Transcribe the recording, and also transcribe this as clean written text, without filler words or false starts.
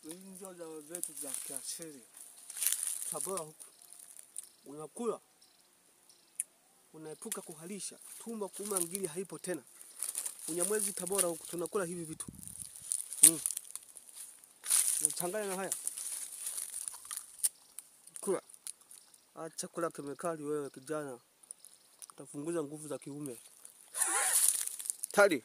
Hizi ndio dawa zetu za kiasili. Tabora huku unakula, unaepuka kuharisha, tumbo kuuma, ngiri haipo tena. Unyamwezi Tabora huku tunakula hivi vitu. Nachanganya na haya. Kula. Acha kula kemikali wewe kijana, utapunguza nguvu za kiume. Tari.